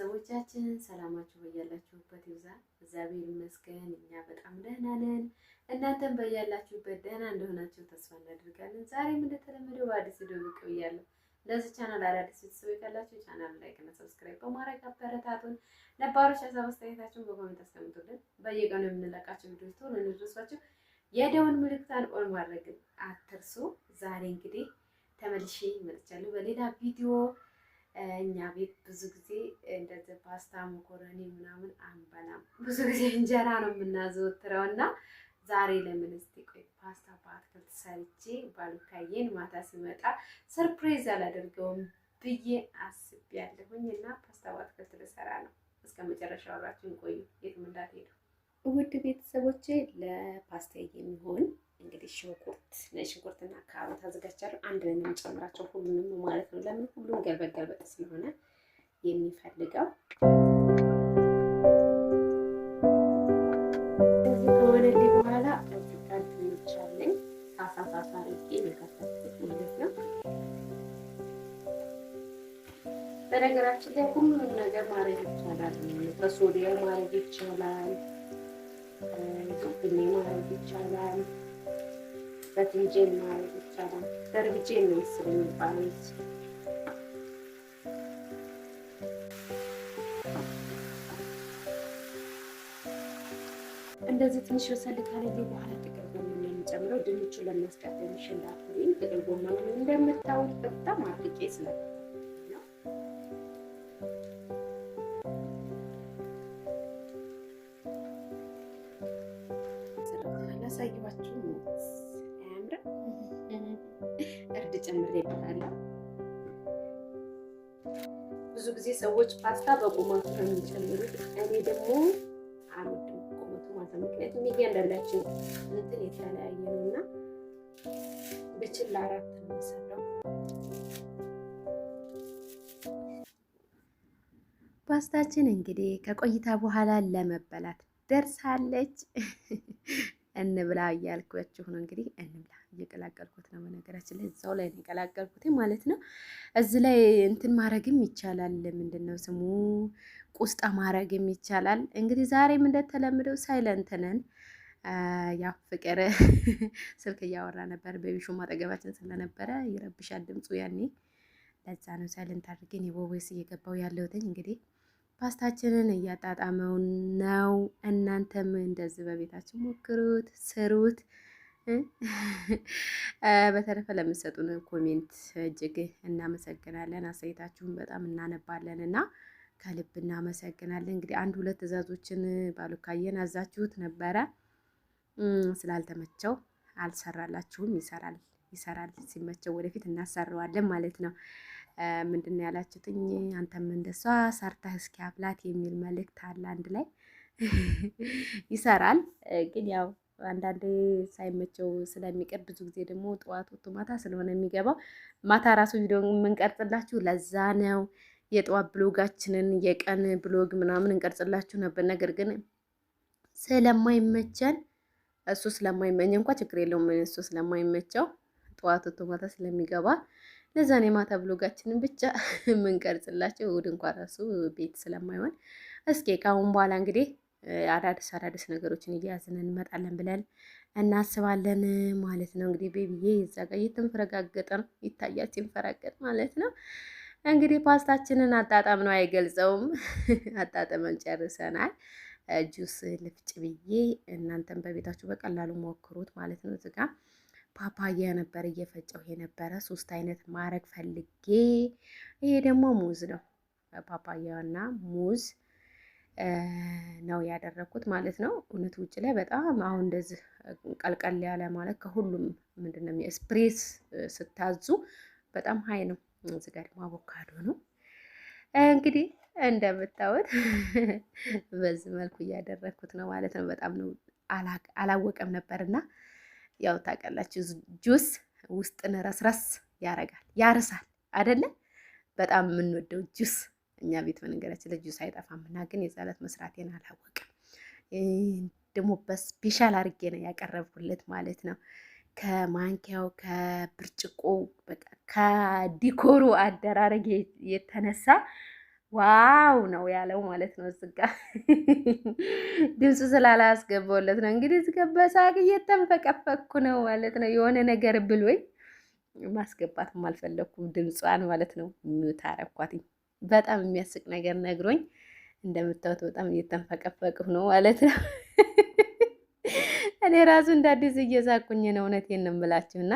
ቤተሰቦቻችን ሰላማችሁ በያላችሁበት ይብዛ። እግዚአብሔር ይመስገን እኛ በጣም ደህና ነን። እናንተም በያላችሁበት ደህና እንደሆናችሁ ተስፋ እናደርጋለን። ዛሬም እንደተለመደው በአዲስ ቪዲዮ ብቅ ብያለሁ። ለዚህ ቻናል አዳዲስ ቤተሰቦች ካላችሁ ቻናል like እና subscribe በማድረግ አበረታቱን። ነባሮች ሀሳብ አስተያየታችሁን በ comment አስቀምጡልን። በየቀኑ የምንለቃቸው ቪዲዮዎች ቶሎ እንዲደርሷችሁ የደወል ምልክቷን on ማድረግ አትርሱ። ዛሬ እንግዲህ ተመልሼ መጥቻለሁ በሌላ ቪዲዮ። እኛ ቤት ብዙ ጊዜ እንደዚህ ፓስታ መኮረኒ ምናምን አንበላም። ብዙ ጊዜ እንጀራ ነው የምናዘወትረው እና ዛሬ ለምን እስቲ ቆይ ፓስታ በአትክልት ሰርቼ ባሉካዬን ማታ ሲመጣ surprise አላደርገውም ብዬ አስቤያለሁኝ እና ፓስታ በአትክልት ልሰራ ነው። እስከ መጨረሻው አብራችሁን ቆዩ፣ የትም እንዳትሄዱ። ውድ ቤተሰቦቼ ለፓስታ የሚሆን እንግዲህ ሽንኩርት፣ ነጭ ሽንኩርትና ካሮት አዘጋጅቻለሁ። አንድ ላይ ነው የምጨምራቸው ሁሉንም ማለት ነው። ለምን ሁሉም ገልበጥ ገልበጥ ስለሆነ የሚፈልገው። እዚህ ከሆነልኝ በኋላ እዚህ ጋር ድንች አለኝ፣ ሳሳ ሳሳ አድርጌ የከተፍኩት ማለት ነው። በነገራችን ላይ ሁሉንም ነገር ማድረግ ይቻላል። በሶዲያ ማድረግ ይቻላል። ዙኩኒ ማድረግ ይቻላል። በትንጄን ማድረግ ይቻላል። ደርብጄን ነው መሰለኝ የሚባለው። እንደዚህ ትንሽ በሰል ካለልኝ በኋላ ጥቅል ጎመን ነው የምጨምረው። ድንቹን ለማስቀደም እንዳትሉኝ፣ ጥቅል ጎመኑን እንደምታዩት በጣም አድርቄ ስለ ነው። ላሳየኋችሁ፣ አያምርም? እርድ ጨምሬበታለሁ። ብዙ ጊዜ ሰዎች ፓስታ በቁመቱ ነው የሚጨምሩት። እኔ ደግሞ አልወድም ቁመቱ ማለት ነው። ምክንያቱም እያንዳንዳችን እንትን የተለያየ ነው እና ብችል ለአራት ነው የሚሰራው። ፓስታችን እንግዲህ ከቆይታ በኋላ ለመበላት ደርሳለች። እንብላ እያልኳችሁ ነው። እንግዲህ እንብላ፣ እየቀላቀልኩት ነው። በነገራችን ላይ እዛው ላይ ነው የቀላቀልኩት ማለት ነው። እዚህ ላይ እንትን ማድረግም ይቻላል። ምንድን ነው ስሙ? ቁስጣ ማድረግም ይቻላል። እንግዲህ ዛሬም እንደተለመደው silent ነን። ያው ፍቅር ስልክ እያወራ ነበር። ቤቢሹም አጠገባችን ስለነበረ ይረብሻል ድምፁ ያኔ። ለዛ ነው silent አድርጌን የ voice እየገባው ያለሁትኝ። እንግዲህ ፓስታችንን እያጣጣመው ነው። እናንተም እንደዚህ በቤታችሁ ሞክሩት፣ ስሩት። በተረፈ ለምትሰጡን comment እጅግ እናመሰግናለን። አስተያየታችሁን በጣም እናነባለን እና ከልብ እናመሰግናለን። እንግዲህ አንድ ሁለት ትዕዛዞችን ባሉካየን አዛችሁት ነበረ፣ ስላልተመቸው አልሰራላችሁም። ይሰራል ይሰራል፣ ሲመቸው ወደፊት እናሰራዋለን ማለት ነው። ምንድን ነው ያላችሁትኝ? አንተም እንደሷ ሰርተህ እስኪ አብላት የሚል መልእክት አለ። አንድ ላይ ይሰራል፣ ግን ያው አንዳንዴ ሳይመቸው ስለሚቀር፣ ብዙ ጊዜ ደግሞ ጠዋት ወጥቶ ማታ ስለሆነ የሚገባው፣ ማታ ራሱ ቪዲዮ የምንቀርጽላችሁ ለዛ ነው። የጠዋት vlog ኣችንን የቀን vlog ምናምን እንቀርጽላችሁ ነበር። ነገር ግን ስለማይመቸን፣ እሱ ስለማይመኝ እንኳ ችግር የለውም። እሱ ስለማይመቸው ጠዋት ወጥቶ ማታ ስለሚገባ ለዛ ነው የማታ vlog ኣችንን ብቻ የምንቀርጽላቸው። እሑድ እንኳ ራሱ ቤት ስለማይሆን እስኪ ከአሁን በኋላ እንግዲህ አዳዲስ አዳዲስ ነገሮችን እየያዝን እንመጣለን ብለን እናስባለን ማለት ነው። እንግዲህ ቤቢዬ እዛ ጋር እየተንፈረጋገጠ ነው፣ ይታያል ሲንፈራገጥ ማለት ነው። እንግዲህ ፓስታችንን አጣጣም ነው አይገልጸውም። አጣጥመን ጨርሰናል። ጁስ ልፍጭ ብዬ፣ እናንተም በቤታችሁ በቀላሉ ሞክሩት ማለት ነው። እዚህ ጋ ፓፓያ ነበር እየፈጨው የነበረ፣ ሶስት አይነት ማድረግ ፈልጌ። ይሄ ደግሞ ሙዝ ነው። ፓፓያና ሙዝ ነው ያደረኩት ማለት ነው። እውነት ውጭ ላይ በጣም አሁን እንደዚህ ቀልቀል ያለ ማለት ከሁሉም ምንድነው ስፕሬስ ስታዙ በጣም high ነው። እዚህ ጋር ደግሞ አቮካዶ ነው። እንግዲህ እንደምታዩት በዚህ መልኩ እያደረኩት ነው ማለት ነው። በጣም ነው አላወቀም ነበርና፣ ያው ታውቃላችሁ ጁስ ውስጥን ረስረስ ያረጋል፣ ያርሳል አይደለ? በጣም የምንወደው ጁስ እኛ ቤት በነገራችን ላይ ጁስ አይጠፋም እና ግን የዛ ዕለት መስራቴን አላወቅም። ደግሞ በ special አድርጌ ነው ያቀረብኩለት ማለት ነው። ከማንኪያው፣ ከብርጭቆ፣ በቃ ከ decor ኡ አደራረግ የተነሳ Wow ነው ያለው ማለት ነው። እዚህ ጋ ድምፁ ስላላስገባውለት ነው እንግዲህ እዚህ ጋ በሳቅ እየተንፈቀፈቅኩ ነው ማለት ነው። የሆነ ነገር ብሎኝ ማስገባትም አልፈለኩም ድምጿን ማለት ነው። Mute አረኳትኝ። በጣም የሚያስቅ ነገር ነግሮኝ እንደምታዩት በጣም እየተንፈቀፈቅሁ ነው ማለት ነው። እኔ ራሱ እንደ አዲስ እየሳኩኝ ነው። እውነቴን ነው የምላችሁ። እና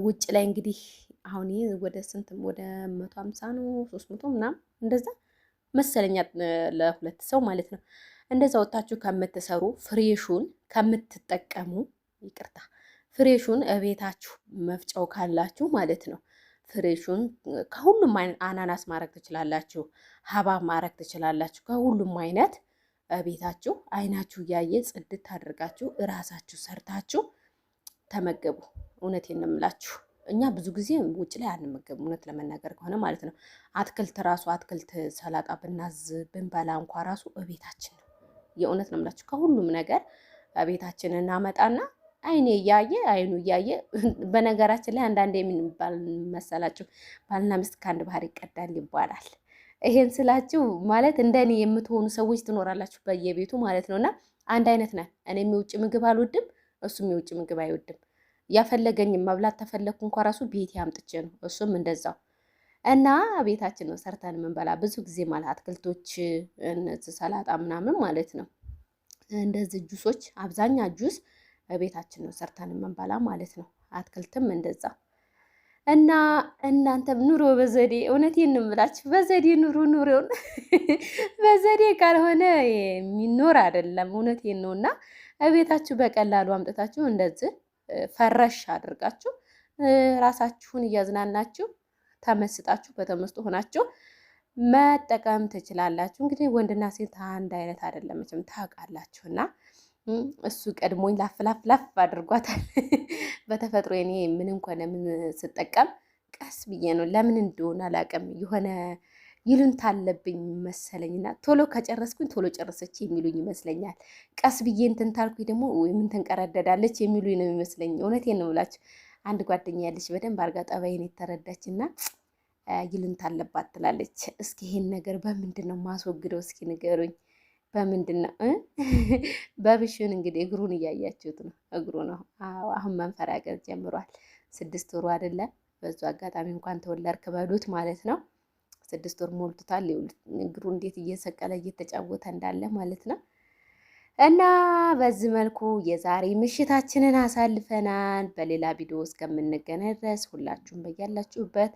ውጭ ላይ እንግዲህ አሁን ይሄ ወደ ስንት፣ ወደ 150 ነው፣ 300 ምናምን እንደዛ መሰለኛ ለሁለት ሰው ማለት ነው። እንደዛ ወጣችሁ ከምትሰሩ፣ fresh ኡን ከምትጠቀሙ፣ ይቅርታ፣ fresh ኡን እቤታችሁ መፍጫው ካላችሁ ማለት ነው። Fresh ኡን ከሁሉም አይነት አናናስ ማድረግ ትችላላችሁ፣ ሀባብ ማድረግ ትችላላችሁ። ከሁሉም አይነት ቤታችሁ አይናችሁ እያየ ጽድት አድርጋችሁ እራሳችሁ ሰርታችሁ ተመገቡ። እውነቴን ነው የምላችሁ። እኛ ብዙ ጊዜ ውጭ ላይ አንመገብም፣ እውነት ለመናገር ከሆነ ማለት ነው። አትክልት ራሱ፣ አትክልት ሰላጣ ብናዝ ብንበላ እንኳ ራሱ እቤታችን ነው። የእውነት ነው የምላችሁ። ከሁሉም ነገር ቤታችን እናመጣና አይኔ እያየ አይኑ እያየ። በነገራችን ላይ አንዳንዴ የምን መሰላችሁ፣ ባልና ሚስት ከአንድ ባህር ይቀዳል ይባላል። ይሄን ስላችሁ ማለት እንደኔ የምትሆኑ ሰዎች ትኖራላችሁ በየቤቱ ማለት ነው። እና አንድ አይነት ነን። እኔም የውጭ ምግብ አልወድም፣ እሱም የውጭ ምግብ አይወድም። ያፈለገኝም መብላት ተፈለግኩ እንኳ ራሱ ቤቴ አምጥቼ ነው፣ እሱም እንደዛው። እና ቤታችን ነው ሰርተን የምንበላ ብዙ ጊዜ ማለት አትክልቶች፣ እነዚህ ሰላጣ ምናምን ማለት ነው። እንደዚህ ጁሶች፣ አብዛኛ ጁስ ቤታችን ነው ሰርተን የምንበላ ማለት ነው። አትክልትም እንደዛ። እና እናንተም ኑሮ በዘዴ፣ እውነቴን ነው የምላችሁ፣ በዘዴ ኑሮ። ኑሮውን በዘዴ ካልሆነ የሚኖር አይደለም። እውነቴን ነው። እና እቤታችሁ በቀላሉ አምጥታችሁ እንደዚህ fresh አድርጋችሁ ራሳችሁን እያዝናናችሁ ተመስጣችሁ በተመስጦ ሆናችሁ መጠቀም ትችላላችሁ። እንግዲህ ወንድና ሴት አንድ አይነት አይደለም መቼም ታውቃላችሁና እሱ ቀድሞኝ ላፍ ላፍ ላፍ አድርጓታል። በተፈጥሮ እኔ ምንም ሆነ ምን ስጠቀም ቀስ ብዬ ነው። ለምን እንደሆነ አላውቅም። የሆነ ይሉኝታ አለብኝ መሰለኝና ቶሎ ከጨረስኩኝ ቶሎ ጨረሰች የሚሉኝ ይመስለኛል። ቀስ ብዬ እንትን ታልኩኝ ደግሞ ምን ትንቀረደዳለች የሚሉኝ ነው የሚመስለኝ። እውነቴን ነው የምላችሁ። አንድ ጓደኛ ያለች በደንብ አድርጋ ጠባይን የተረዳች እና ይሉኝታ አለባት ትላለች። እስኪ ይሄን ነገር በምንድን ነው ማስወግደው? እስኪ ንገሩኝ። በምንድን ነው? በብሽን እንግዲህ እግሩን እያያችሁት ነው። እግሩ ነው አሁን መንፈራገጥ ጀምሯል። 6 ወሩ አይደለ? በዙ አጋጣሚ እንኳን ተወለድክ በሉት ማለት ነው። 6 ወር ሞልቶታል። እግሩ እንዴት እየሰቀለ እየተጫወተ እንዳለ ማለት ነው። እና በዚህ መልኩ የዛሬ ምሽታችንን አሳልፈናል። በሌላ ቪዲዮ እስከምንገናኝ ድረስ ሁላችሁም በያላችሁበት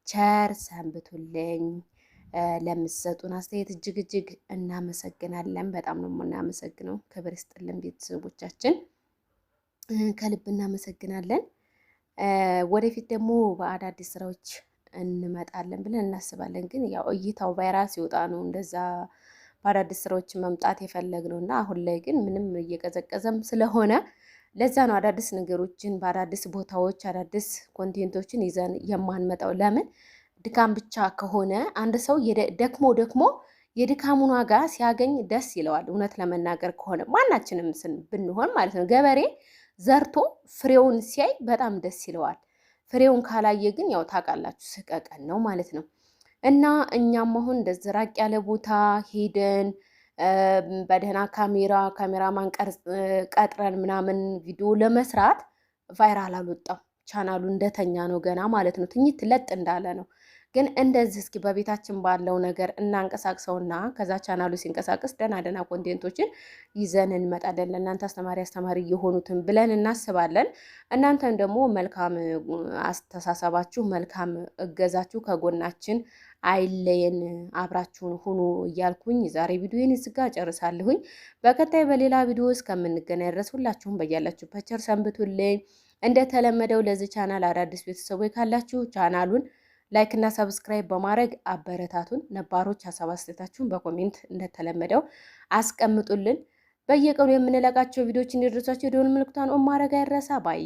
ቸር ሰንብቱልኝ። ለምትሰጡን አስተያየት እጅግ እጅግ እናመሰግናለን። በጣም ነው የምናመሰግነው። ክብር ይስጥልን ቤተሰቦቻችን፣ ከልብ እናመሰግናለን። ወደፊት ደግሞ በአዳዲስ ስራዎች እንመጣለን ብለን እናስባለን። ግን ያው እይታው viral ሲወጣ ነው እንደዛ በአዳዲስ ስራዎች መምጣት የፈለግነው። እና አሁን ላይ ግን ምንም እየቀዘቀዘም ስለሆነ ለዛ ነው አዳዲስ ነገሮችን በአዳዲስ ቦታዎች አዳዲስ content ኦችን ይዘን የማንመጣው። ለምን ድካም ብቻ ከሆነ አንድ ሰው ደክሞ ደክሞ የድካሙን ዋጋ ሲያገኝ ደስ ይለዋል። እውነት ለመናገር ከሆነ ማናችንም ብንሆን ማለት ነው። ገበሬ ዘርቶ ፍሬውን ሲያይ በጣም ደስ ይለዋል። ፍሬውን ካላየ ግን ያው ታውቃላችሁ ስቀቀን ነው ማለት ነው። እና እኛም አሁን እንደዚህ ራቅ ያለ ቦታ ሄደን በደህና ካሜራ፣ ካሜራማን ቀጥረን ምናምን ቪዲዮ ለመስራት viral አልወጣም። ቻናሉ እንደተኛ ነው ገና ማለት ነው። ትኝት ለጥ እንዳለ ነው። ግን እንደዚህ እስኪ በቤታችን ባለው ነገር እናንቀሳቅሰውና ከዛ ቻናሉ ሲንቀሳቀስ ደህና ደህና content ኦችን ይዘን እንመጣለን። ለእናንተ አስተማሪ አስተማሪ የሆኑትን ብለን እናስባለን። እናንተን ደግሞ መልካም አስተሳሰባችሁ፣ መልካም እገዛችሁ ከጎናችን አይለየን፣ አብራችሁን ሁኑ እያልኩኝ ዛሬ ቪዲዮን እዚህ ጋር ጨርሳለሁኝ። በቀጣይ በሌላ ቪዲዮ እስከምንገናኝ ድረስ ሁላችሁም በያላችሁበት ቸር ሰንብቱልኝ። እንደተለመደው ለዚህ ቻናል አዳዲስ ቤተሰቦች ካላችሁ ቻናሉን like እና subscribe በማድረግ አበረታቱን። ነባሮች ሀሳብ አስተያየታችሁን በ comment እንደተለመደው አስቀምጡልን። በየቀኑ የምንለቃቸው ቪዲዮዎች እንዲደርሷቸው የደወል ምልክቷን on ማድረግ አይረሳ bye።